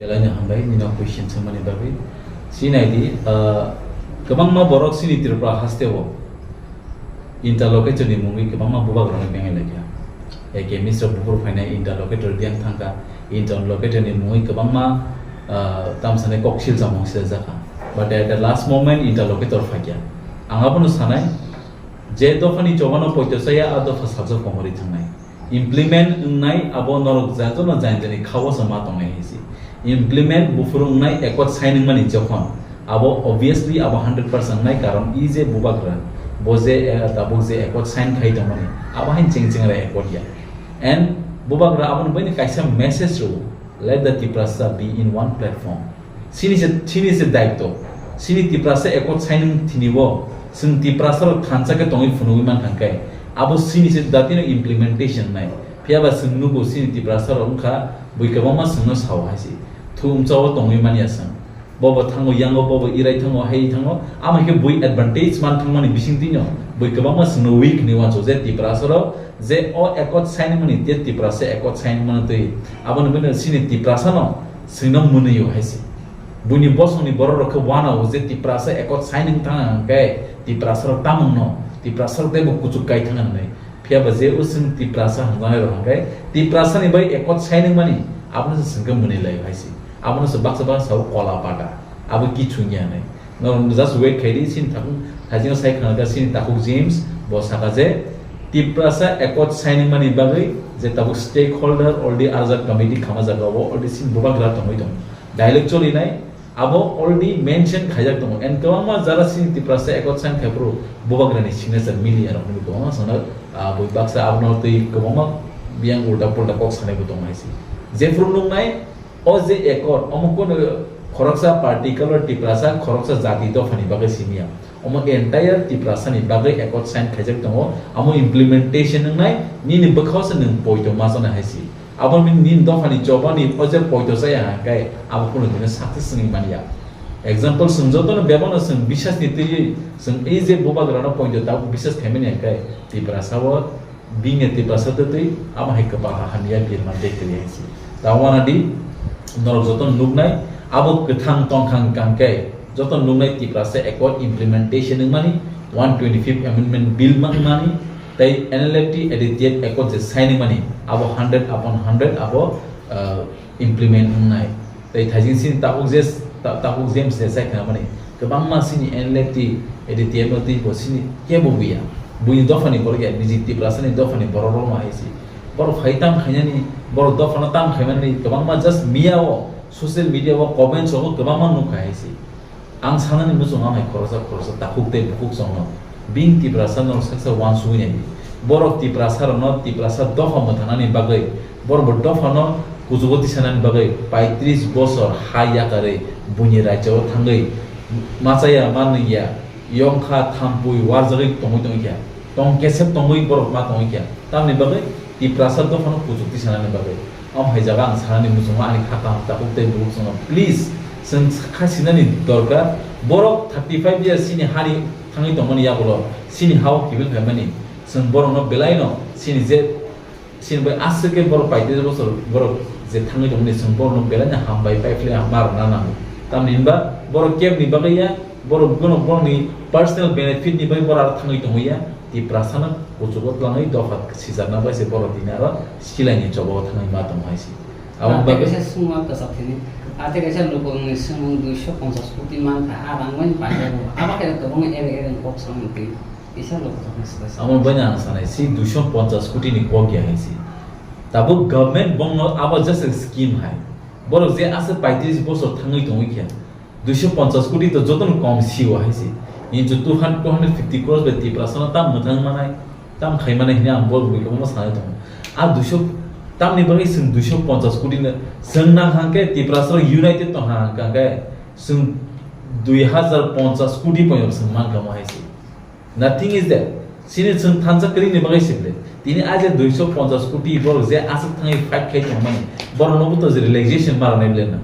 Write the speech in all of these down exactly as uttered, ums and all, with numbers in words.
Belai no hambai nini question swngmani bagwi. Sinai di, ah, kwbangma borok chini Tripura haste o interlocutor ni mungwi kwbangma bubagrano bengai laikha. Eke Mister Bukur phainai interlocutor diang thangkha, interlocutor ni mungwi kwbangma, ah, tamsani kok silsa mung sijakha. But at the last moment interlocutor phaikya. Ang abono sanai, je dophani chobano poito chaya, a dopha sajak komorwi thangnai. Implement wngnai abo norok jajano jani jani khao se ma tongnai hai se. Implement buphuru wngnai accord sign wngmani jokhon abo obviously abo hundred percent wngnai, karon i je bubagra bo je, eh, tabuk je accord sign khai tongmani abo hain cheng cheng rai accord ya. And bubagra aboni baini kaisa message rw, let the Tiprasa be in one platform. Sini se, sini se daitw. Sini Tiprasa accord signing thini bo, chwng Tiprasa rok thansa khe tongwi phunugwi mankha khe, abo sini se datino implementation nai. Phiya ba chwng nugo sini Tiprasa rok wngkha bui kwbangma chwngno sao hai se. Thumsa o tongwi manya chwng. Bobo thango yango, bobo irai thango, hai thango. Ama khe bui advantage man thangmani bising tino. Bui kwbangma chwngno weak ni wanso je Tiprasa rok je o accord signing mani je Tiprasa accord signing mani twi. Aboni bini sini Tiprasa no Swino mwnwi o hai se. Buini bosongni borok rok khe uanao je Tiprasa accord signing thang hwnkhe Tiprasa rok tamungno, Tiprasa rok teibo kuchuk kai thang hwnwi. Phiya ba je o chwng Tiprasa hwnjanai rok hwnkhe Tiprasa ni bai accord signing mani abono se chwng khe mwnwi lai o hai se. Abono se baksa baksa sao kola pata. Abo kichung ya hwnwi. Norok just wait khai di, sini takhuk, thajino sai khna kha sini takhuk James, bo saka je, Tiprasa accord signing mani bagwi je tabuk stakeholder already arjak committee khama jaga o already sini bubagra tongwi tongo. Dialogue choli nai, abo already mention khaijak tongo. And kwbangma jara sini Tiprasa accord sign khai phuru bubagra ni signature mili ya rok kwbangma sana, ah, bui baksa abono twi kwbangma biyang ulta pulta kok sanai bo tongo hai se. Jephuru nung nai, O je accord, omo kono khoroksa particular Tiprasa, khoroksa jati dophani bagwi simi ya. Omo entire Tiprasani bagwi accord sign khaijak tongo, omo implementation wngnai nini bwkhao se nwng poito ma chana hai si. Abo nini, nini dophani chobani o je poito chaya hwnkhe abo kono dino success wngwi manya. Example, chwng jotono bebakno chwng bisasni twiwi chwng ei je bubagrano poito tabuk bisas khaimani hwnkhe Tiprasa o Bini Tiprasa twtwi amo hai kwpal hamya birma de kwrwi hai se. Ta wana di norok joto nuknai abo kwthang tongkhang kangkhe joto nuknai Tiprasa accord implementation wngmani, one twenty-fifth amendment bill wngmani tei N L F T A D T F accord je sign wngmani abo hundred upon hundred abo, uh, implement wngnai. Tei thaijing sini takhuk je, ta-, takhuk James se sai khna mani. Kwbangma sini N L F T, A D T F no twi bo sini kebo buya. Buini dophani borok ya, niji Tiprasani dophani borok rok ma hai si. Borok phai tam khainani, borok dophano tam khaimani, kwbangma just miya o, social media o, comments o kwbangma nukha hai si. Ang sanani muchungo ang hai khoroksa khoroksa takhuk tei bukhuk chwngno bini Tiprasa norok saksa uansugwi nai di. Borok Tiprasa rokno Tiprasa dopha mwthanani bagwi, borok bo dophano kuchugo tisanani bagwi paitris bosor ha yakarwi buini rajyo o thangwi machaya manwi ya, yongkha thampui warjagwi tongwi tongkha, tong kesep tongwi borok ma tongkha. Tamni bagwi Tiprasa dophano kuchuk tisanani bagwi. Omo hai jaga ang sanani muchungo ani kha kaham takhuk tei bukhuk chwngno please chwng kha sinani dorkar. Borok thirty five years sini hani thangwi tongmani yagulo sini ha-o kibil phaimani chwng borokno belaino sini je sini bai aswk khe borok paitris bosor borok je thangwi tongmani chwng borokno belaino hambai paiphlai ma rwna nango. Tamni hinba borok kebni bagwi ya, borok bono borokni personal benefit ni bai borok aro thangwi tongwi ya. Tiprasano kuchugo twlangwi dopha sijakna bai se borok tini aro silaini chobao thangwi ma tongo hai se. Aboni bagwi kaisa sungma kwchak thini. Ate kaisa lukungni swngmung duiso ponchas koti mankha, a rang bai paijak bo. Abo khe kwbangma ere ere kok samung twi. Kisa lukungni swbai sa. Amo bai ang sanai si duiso ponchas koti ni kok ya hai se. Tabuk government bongno abo just a scheme hai. Borok je aswk paitris bosor thangwi tongwi khe. Duiso ponchas koti to jotono kom sio hai se. Nini chu two hundred, two hundred fifty crores bai Tiprasano tam mwthang manai, tam khai manai hwnwi ang bo bui kwbangma sanai tongo. A duiso tamni bagwi chwng duiso ponchas koti no chwng nang hang khe Tiprasa united tong hang khe chwng dui hazar ponchas koti poino chwng man kamo hai se. Nothing is there. Sini chwng thansa kwrwini bagwi sibole. Tini a je duiso ponchas koti borok je aswk thangwi fight khai tongmani, borokno bo to je relaxation ma rwnai bole na.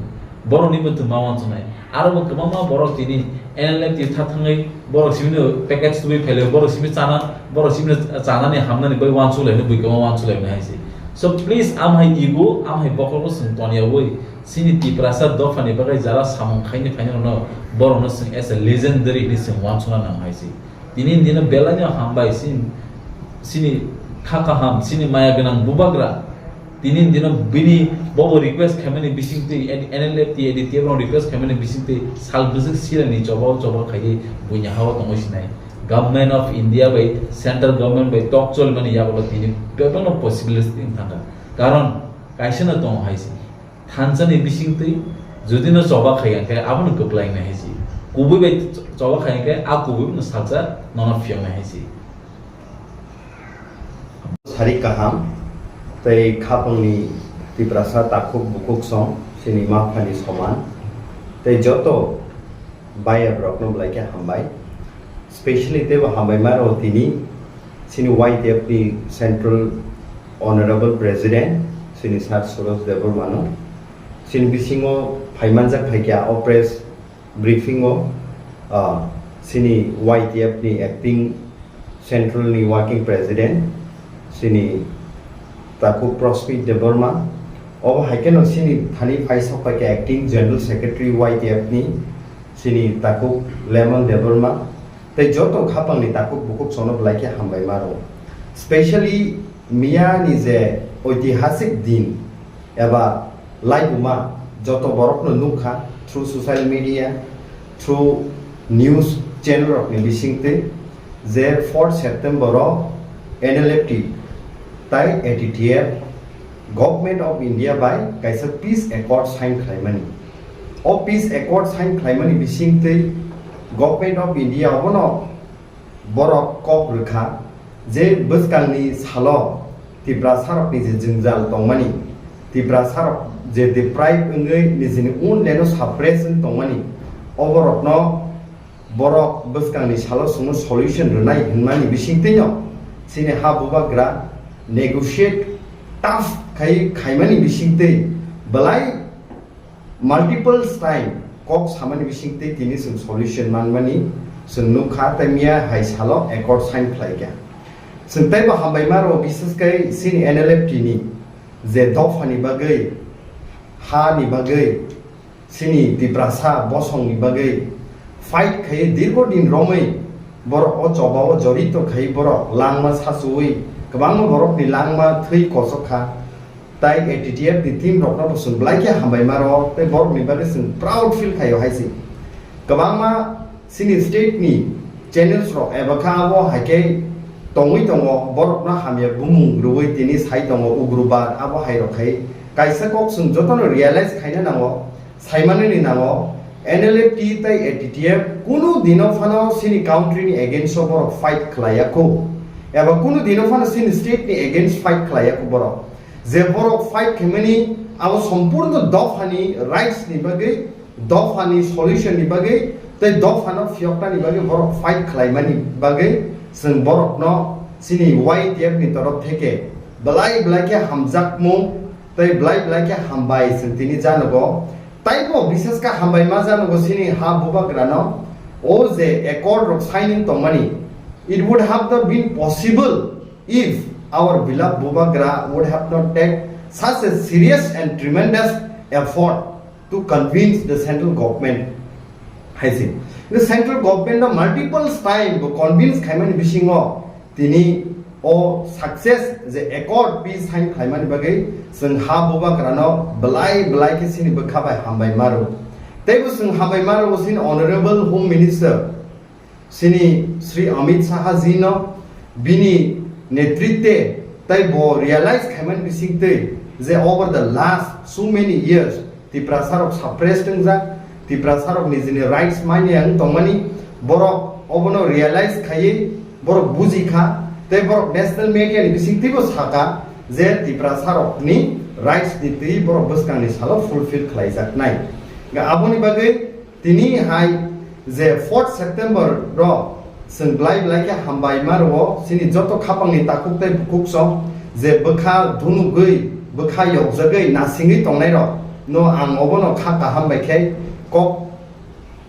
Borokni bo to ma wansuknai. Aro bo kwbangma borok tini N L F T tha thangwi borok simi no package tubui phailai, borok simi chana, borok simi chanani hamnani bai wansuk laino bui kwbangma wansuk laino hai se. So please, am hai ego, am hai bokhorok chwng toniyawi Chini Tiprasa dophani bagwi jara samung khaini phainairokno borokno chwng as a legendary hinwi chwng uansukna nang hai se. Tini dino belai no hambai chini, chini kha kaham, chini maya gwnang bubagra. Tini dino bini bobo request khaimani bisingtwi, N L F T, A D T F rok request khaimani bisingtwi sal bwswk silani choba choba khaiwi buini hao tongwi sinai. Government of India bai central government bai tok cholimani yagulo tini bebakno possibility wng thangkha. Karon kaisa no tongo hai se. Thansa ni bisingtwi jodi no choba khai hwnkhe abono kwplai nai hai se. Kubui bai choba khai hwnkhe a kubui no salsa nono phiyok nai hai se. Sari kaham, tei khapangni Tiprasa takhuk bukhuk song, chini ma phani soman, tei joto bayar rokno belai khe hambai. Specially teibo hambai ma rw tini, chini Y T F ni Central Honorable President, chini Sir Suresh Debbarma no, chini bisingo phaimanjak phaikha o press briefing o, ah, chini Y T F ni acting central ni working president, chini takhuk Prospit Debbarma, obo hai kheno chini thani phai sok pai khe acting general secretary Y T F ni chini takhuk Lemon Debbarma, tei joto khapang ni takhuk bukhuk sono belai khe hambai ma rw. Specially miya ni je oitihasik din, eba laibuma joto borokno nukha through social media, through news channel rokni bisingtwi je fourth September o N L F T tai A T T F Government of India bai kaisa peace accord sign khlaimani. O peace accord sign khlaimani bisingtwi Government of India obono borok kok rwkha je bwskangni salo Tiprasarokni je jwngjal tongmani, Tiprasarok je deprive wngwi nijini own land-o suppress wng tongmani, oborokno borok bwskangni salo chwngno solution rwnai hwnmani bisingtwino chini ha bubagra negotiate tough khai khaimani bisingtwi belai multiple time kok samani bisingtwi tini chwng solution manmani chwng nukha, tei miya hai salo accord sign khlaikha. Chwng teibo hambai ma rw, bises khe chini N L F T ni je dophani bagwi, ha ni bagwi, chini Tiprasa bosongni bagwi fight khai dirgo din romwi borok o choba o jorito khai borok langma sachuwi kwbangma borokni langma thwi kochok kha. Tai A T T F ni team rokno bo chwng belai khe hambai ma rw, tei borokni bagwi chwng proud feel khaio hai se. Kwbangma chini state ni channels rok eba kha abo hai khe tongwi tongo, borokno hamya bumung rwui tini sai tongo ugrubad abo hai rok khai. Kaisa kok chwng jotono realize khaina nango, saimanani nango, N L F T tai A T T F kunu dino phano chini country ni against o borok fight khlaiya kho, eba kunu dino phano chini state ni against fight khlaiya kho borok. Je borok fight khaimani abo sompurno dophani rights ni bagwi, dophani solution ni bagwi, tei dophano phiyokna ni bagwi borok fight khlaimani bagwi chwng borokno chini Y T F ni torof theke belai belai khe hamjakmung tei belai belai khe hambai chwng tini janogo. Taibo bises khe hambai ma janogo chini ha bubagrano o je accord rok signing tongmani. It would have not been possible if our beloved Bubagra would have not take such a serious and tremendous effort to convince the central government. Hai se. The central government no multiple time bo convince khaimani bisingo tini o success je accord peace sign khlaimani bagwi chwng ha bubagrano belai belai khe chini bwkha bai hambai ma rw. Teibo chwng hambai ma rw chini Honorable Home Minister chini Shri Amit Shah ji no bini netritwe tei bo realize khaimani bisingtwi je over the last so many years Tiprasa rok suppressed wngjak, Tiprasa rok nijini rights manya wng tongmani, borok obono realize khaiwi borok buji kha, tei borok national media ni bisingtwibo saka je Tiprasa rokni rights ni twi borok bwskangni salo fulfill khlaijaknai. Ga aboni bagwi tini hai je fourth September ro chwng belai belai khe hambai ma rwo chini joto khapangni takhuk tei bukhuk song je bwkha dhunugwi, bwkha yokjagwi, nasingwi tongnai rok no ang obono kha kaham bai khe kok,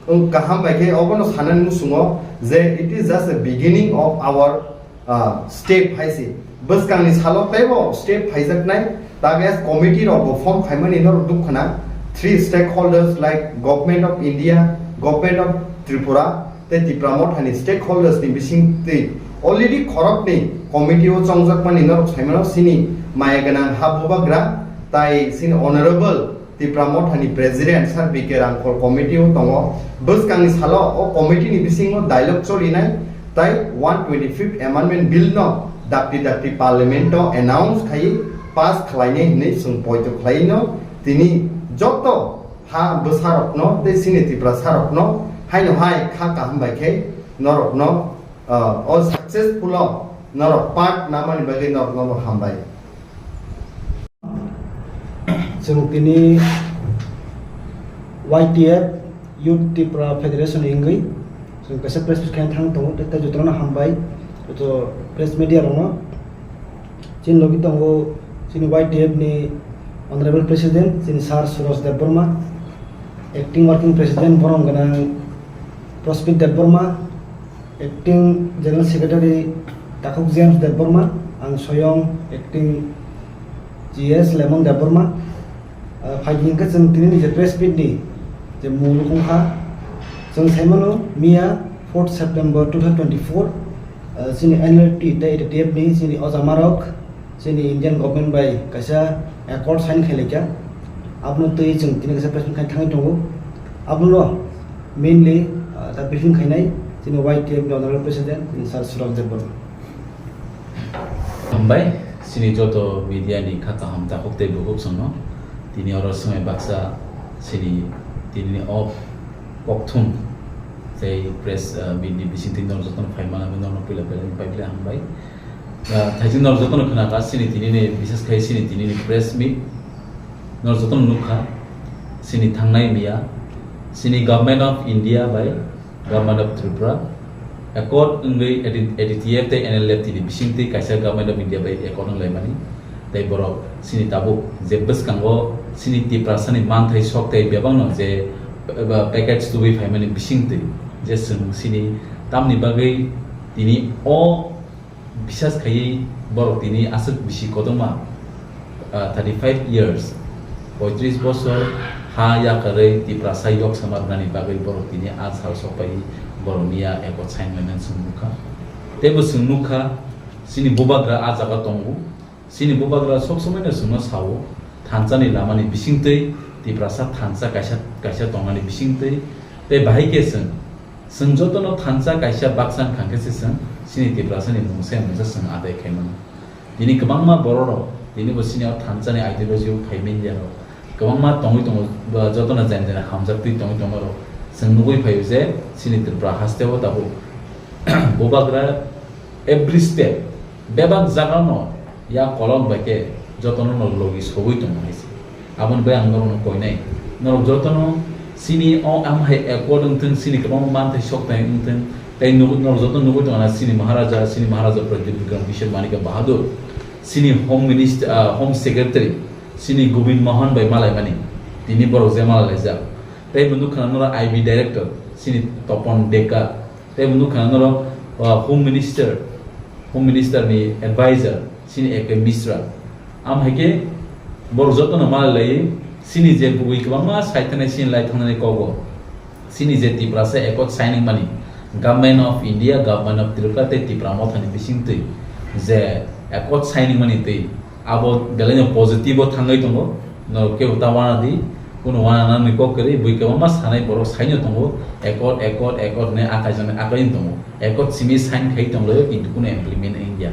wng kaham bai khe obono sanani muchungo je it is just a beginning of our, ah, step hai se. Bwskangni salo teibo step phaijaknai, tages committee rok bo form khaimani norok duk khna, three stakeholders like Government of India, Government of Tripura, tei Tipra Mothani stakeholders ni bising twi already khoroknwi committee o chongjak mani norok saimano sini maya gwnang ha bubagra tai sini honorable Tipra Mothani president sir B K Rangkhol committee o tongo. Bwskangni salo o committee ni bisingo dialogue cholinai tai one twenty fifth amendment bill no dakti dakti parliament o announce khai pass khlainai hinwi chwng poito khlaino tini joto ha bwsarokno tei sini Tiprasarokno haino hai kha kaham bai khe norokno, ah, o successful o norok part namani bagwi norokno bo hambai. Chwng tini Y T F Youth Tipra Federation wngwi chwng kaisa press meet khaina thang tongo, tei jotono hambai joto press media rokno. Chini logi tongo chini Y T F ni Honorable President, chini Sir Suraj Debbarma, Acting Working President borom gwnang Prospit Debbarma, Acting General Secretary Takhuk James Debbarma, ang soyong Acting G S Lemon Debbarma. Ah, phaidi hwnkhe chwng tini ni je press meet ni je mul wngkha, chwng saimano miya fourth September two thousand twenty-four, ah, chini N L T tei A T T F ni chini ojamarok chini Indian government bai kaisa accord sign khailai kha. Abono twi chwng tini kaisa press meet khai thangwi tongo. Abono mainly, ah, ta briefing khainai chini Y T F ni Honorable President, chini Sir Suraj Debbarma. Hambai, chini joto media ni kha kaham takhuk tei bukhuk songno. Tini oro swngwi baksa chini tini o kokthum tei press, ah, meet ni bising twi norok jotono phai manwi norokno puila belai ni pai belai hambai. Ah, thaising norok jotono khna kha chini tini ni, bises khai chini tini ni press meet. Norok jotono nukha chini thangnai miya chini Government of India bai Government of Tripura accord wngwi A D T F tei N L F T ni bisingtwi kaisa Government of India bai accord wnglaimani. Tei borok chini tabuk je bwskango chini Tiprasani manthai sok tei bebakno je, eba, package tubui phaimani bisingtwi je chwng chini tamni bagwi tini o bisas khaiwi borok tini aswk bisi kotorma, ah, thirty five years, poitris bosor ha yakarwi Tiprasa yok sama rwnani bagwi borok tini a sal sokpaiwi borok miya accord sign laimani chwng nukha. Teibo chwng nukha, chini bubagra a jaga tongo, chini bubagra sob somoino chwngno sao, thansa ni lama ni bisingtwi, Tiprasa thansa kaisa, kaisa tongmani bisingtwi, tei bahai khe chwng, chwng jotono thansa kaisa baksa wngkha khe se chwng chini Tiprasa ni mungsa mungsa chwng adai khai mano. Tini kwbangma borok rok, tini bo chini o thansa ni ideology o phai manya rok, kwbangma tongwi tongo, bo jotono jani jani hamjak twi tongwi tongma rok, chwng nugwi phaio je chini Tripura haste o tabuk bubagra every step, bebak jaga no ya kolok bai khe jotono no logi sogwi tongo hai se. Aboni bai ang norokno koinai, norok jotono chini o am hai accord wngthwng, chini kwbangma manthai sok thai wngthwng, tei nuk-, norok jotono nugwi tongo na chini Maharaja, chini Maharaja Pradyut Bikram Kishore Manikya Bahadur, chini Home Minister, ah, Home Secretary, chini Govind Mohan bai malaimani, tini borok je malai laijak. Tei bo nukha na norok I B Director, chini Topon Deka, tei bo nukha na norok, ah, Home Minister, Home Minister ni advisor, chini A K Mishra. Am hai khe borok jotono malai lai, chini je bugui kwbangma sai thanai chini lai thangnani kogo. Chini je Tiprasa accord signing mani, Government of India, Government of Tripura tei Tipra Mothani bisingtwi je accord signing mani twi abo belaino positive o thangwi tongo. Norok kebo ta wana di, kuno wana nani kok kwrwi, bui kwbangma sanai borok saino tongo, accord, accord, accord hinwi akai jani akai tongo. Accord simi sign khai tonglaio, kintu kuno implement wngya.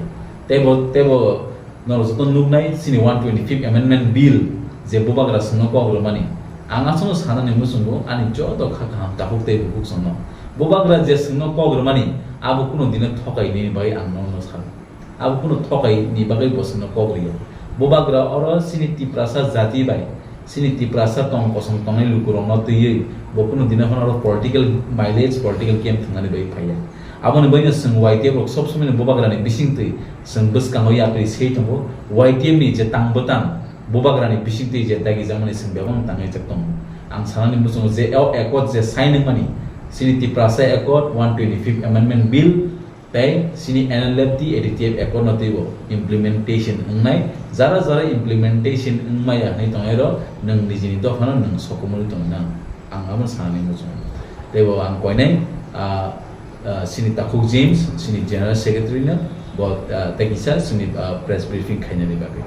Teibo, teibo norok joto nuknai chini one twenty fifth Amendment Bill je bubagra chwngno kok rwmani. Ang aswkno sanani muchungo ani joto kha kaham takhuk tei bukhuk chwngno. Bubagra je chwngno kok rwmani, abo kuno dino thokai nini bagwi ang nono sano. Abo kuno thokai ni bagwi bo chwngno kok rwya. Bubagra oro chini Tiprasa jati bai, chini Tiprasa tong kosong tongnai lukurokno twiwi bo kuno dino phano oro political mileage, political game thwngnani bagwi phaiya. Aboni bagwino chwng Y T F rok sob somoino bubagrani bisingtwi chwng bwskango yapri sei tongo. Y T F ni je tang bwtang bubagrani bisingtwi je dagijakmani chwng bebakno tanglaijak tongo. Ang sanani muchungo je o accord je sign wngmani, chini Tiprasa Accord one twenty fifth Amendment Bill, Tei chini N L F T A D T F accord no teibo implementation wngnai, jara jara implementation wngmaya hinwi tongnairok nwng nijini dophano nwng sokomorwi tongwi nang. Ang abo sanani muchungo. Teibo ang koinai, ah, ah, chini Takhuk James, chini General Secretary no bo, ah, tei kisa chini, ah, press briefing khainani bagwi.